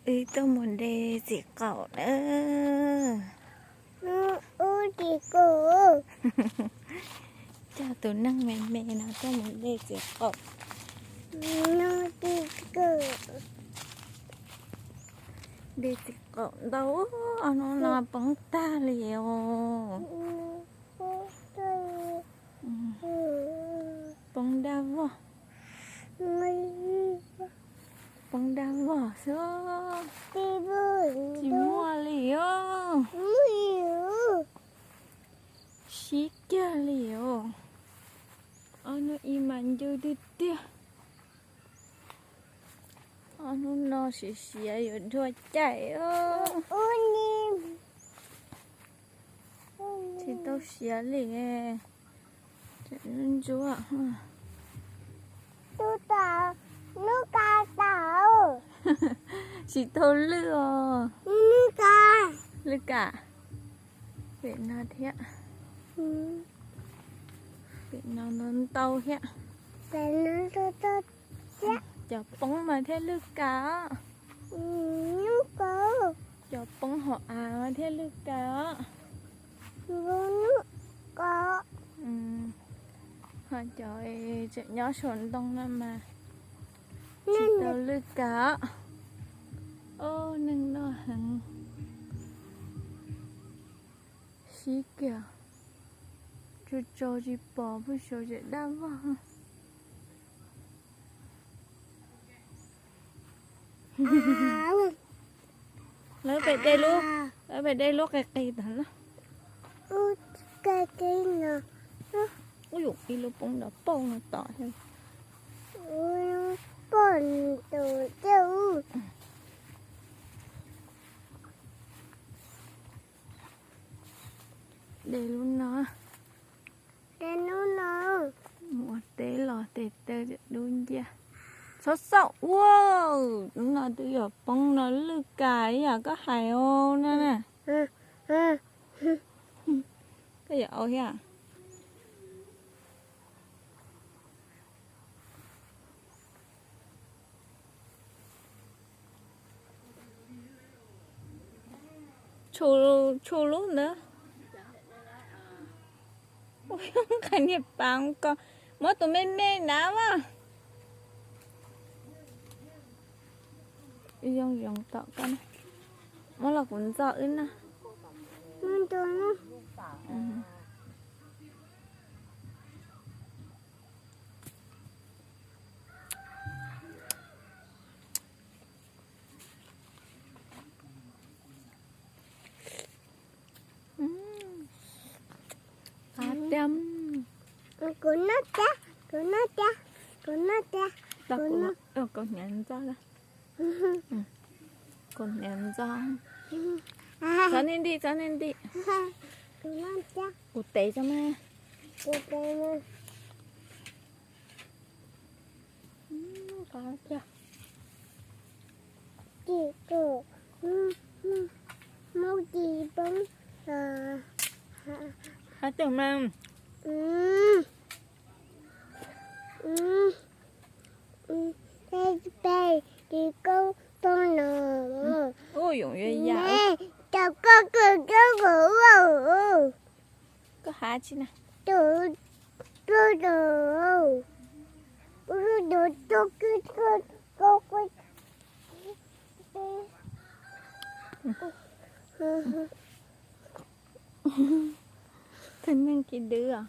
Wb tuaj mus de txiv qaum nawb. Ub, txiv qaum. Coj tus neeg me me no tuaj mus de txiv qaum. De txiv qaum ntau, ob hnub no poob tag li os. Poob daj vog. Poob daj vog xwb. Tsis muaj li os. Sib kiag li os. Ob hnub ib mas ncw tiag tiag. Ob hnub no siav siav yuav dhuav caim. Tsis tau siav li. Ntsuab. Tsis tau lwj os. Lwj kam. Pem no thiab. Pem no ntau thiab. Cov poob mas thiaj lwj kam. Cov poob hauv av mas thiaj lwj kam os. Ho cov tseem nyob saum ntoo no mas tsis tau lwj kam. Ub, neeg loj heev. Sib kiag. Tso tso tsis pom, pheej xyuas cov daj vog. Lawv pem de lub, lawv pem de lub qis qis tag na. Ub, ib lub poob nrov pauj no tom thiab. De lub no. Mus ua teb los tes taw dub nciab. Txhob xauj ua, lub no twb yuav poob no lwj kam ib yam koj hais os na. Koj yuav ua thiab. Tshu lub ntawd. Qhov niag pas ko, muab tus me me na mas. Wb zoo zoo tom koj na. Muab los kuv ntxo wb na. Qab tiag. Kuv noj tiag, kuv noj tiag, kuv noj tiag. Kaus hniav ntxo, kaus hniav ntxo. Txhob nej ntim, txhob nej ntim. Kuv tev tso mas. Mus tis poob. Hab tug mas. Peb tis koob poob no. Ub, yoov yuav yam. Cov koj kawg kawg. Koj hab tsi na. Tus neeg kis dwb os.